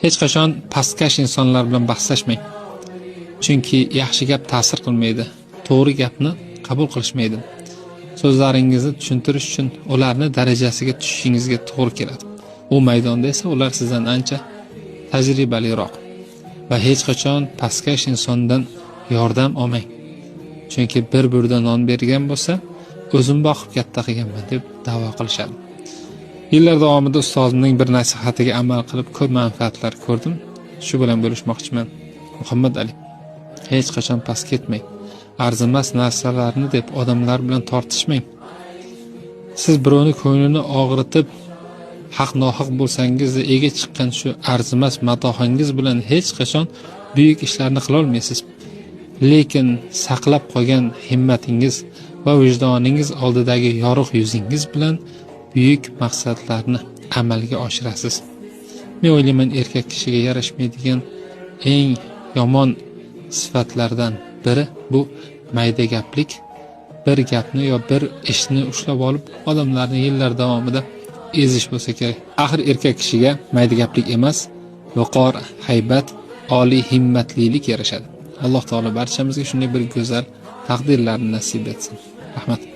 Hech qachon pastkash insonlar bilan bahslashmang. Chunki yaxshi gap ta'sir qilmaydi, to'g'ri gapni qabul qilishmaydi. So'zlaringizni tushuntirish uchun ularni darajasiga tushishingizga to'g'ri keladi. U maydonda esa ular sizdan ancha tajribaliroq. Va hech qachon pastkash insondan yordam olmang. Chunki bir burda non bergan bo'lsa, o'zim boqib katta qilganman deb da'vo qilishadi. Yillar davomida ustozimning bir nasihatiga amal qilib ko'p manfaatlar ko'rdim. Shu bilan bo'lishmoqchiman. Muhammad Ali, hech qachon past ketmang. Arzimas narsalarni deb odamlar bilan tortishmang. Siz birovni ko'nglini og'ritib, haq nohaq bo'lsangiz, ega chiqqan shu arzimas matohingiz bilan hech qachon buyuk ishlarni qila olmaysiz. Lekin saqlab qolgan himmatingiz va vijdoningiz oldidagi yorug' yuzingiz bilan buyuk maqsadlarni amalga oshirasiz. Men o'ylayman, erkak kishiga yarashmaydigan eng yomon sifatlardan biri bu mayda gaplik. Bir gapni yo bir ishni ushlab olib, odamlarni yillar davomida ezish bo'lsa kerak. Axir erkak kishiga mayda gaplik emas, viqor, haybat, oliy himmatlilik yarashadi. Alloh taolo barchamizga shunday bir go'zal taqdirlarni nasib etsin. Rahmat.